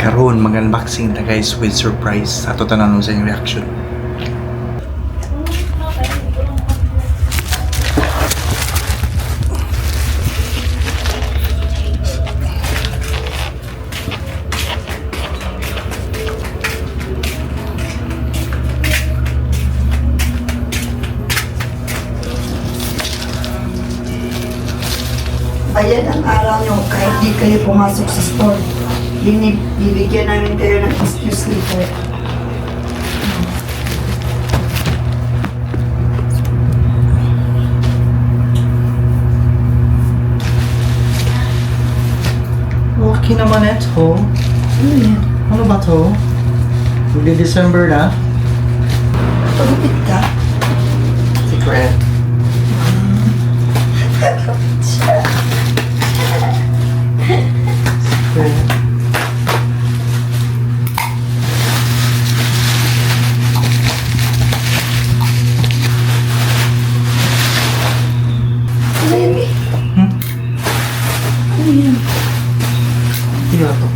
Karon mag-unboxing na guys with surprise. Ato tanan sa inyong reaction. Ayan ang araw nyo kahit di kayo pumasok sa store. Bibigyan namin kayo ng excuse later. Okay naman ito. Ano yan? Ano ba to? Hindi December na? Pagupit ka? Secret. Secret. Ano yan eh? Ano yan? Ano to?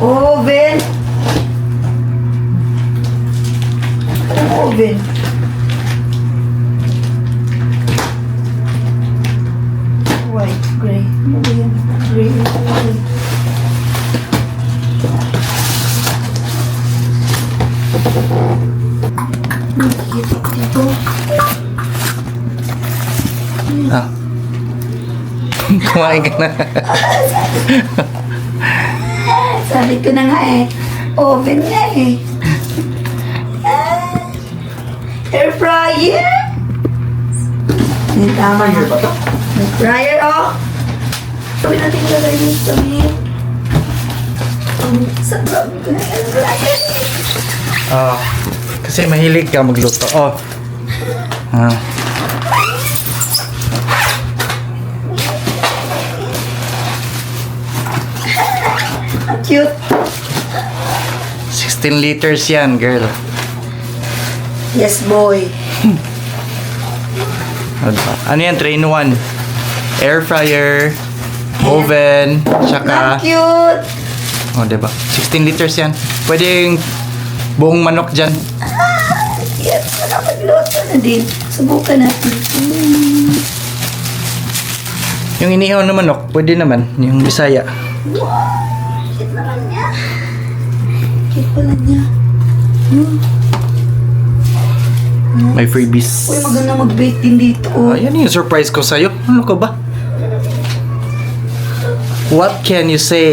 Oven! Anong oven? White, gray. Ano ba yan? Gray, gray. Nakikita ko dito. Ah. Kumain ka na. Sabi ko na nga eh. Oven nga eh. Airfryer! Tama na. ba to? Airfryer oh! Sabi natin lagay yung sabi. Sabi ko na airfryer. Ah, kasi mahilig ka magluto. Oh. Ah. Cute. 16 liters yan, girl. Yes, boy. Ano yan? 3-in-1. Air fryer, oven, tsaka... Cute. Oh, diba? 16 liters yan. Pwede yung buong manok dyan. Yes, nakapagluto na din. Subukan natin. Yung inihaw na manok, pwede naman. Yung Bisaya. Wow. Cute naman niya. Cute pala niya. May freebies. Uy, maganda mag-bake din dito. Yan yung surprise ko sa'yo. Ano ka ba? What can you say?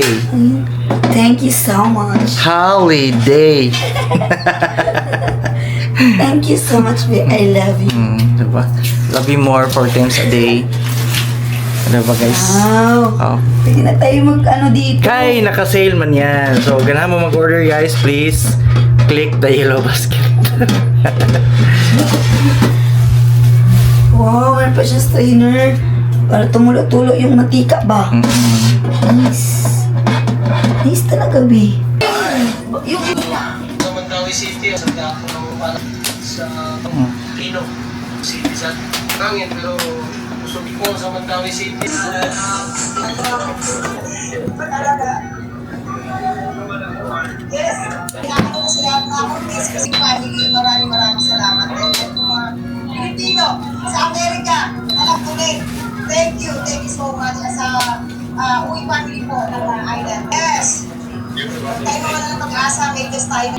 Thank you so much. Holiday. Thank you so much, babe. I love you. Diba? Love you more 4 times a day. Diba guys? Wow. Oh. Pwede na tayo mag-ano dito. Kay, naka-sale man yan. So, ganahan mo mag-order guys, please. Click the yellow basket. Wow, meron pa siyang strainer. Para tumulo-tulo yung matika ba? Nice. Nice talaga, be. Yung sa Mandawi City, sa Pino City sa hangin, pero gusto ko sa Mandawi City. Yes. Ako sila ako kasi family, maraming salamat. Mga Pilipino sa Amerika, anak ko din. Thank you so much sa uwi family po ng island. Yes. Tayo wala ng pag-asa, may test tayo.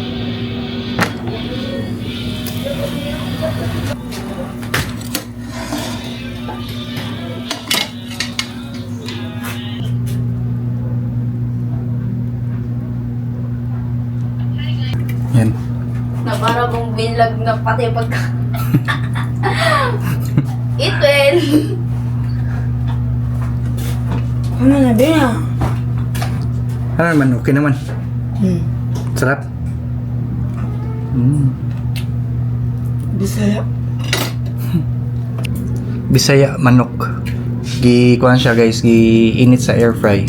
Yan. Na para kong binlag na pati pagka... Itwin! ano na, be? Ano naman? Okay naman. Sarap. Bisaya. Bisaya manok. Kuhan siya guys, init sa air fry.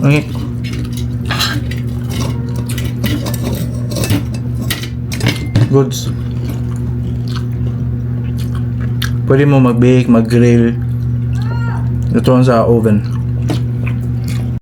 Okay. Goods. Pwede mo mag-bake, mag-grill. Ito lang sa oven.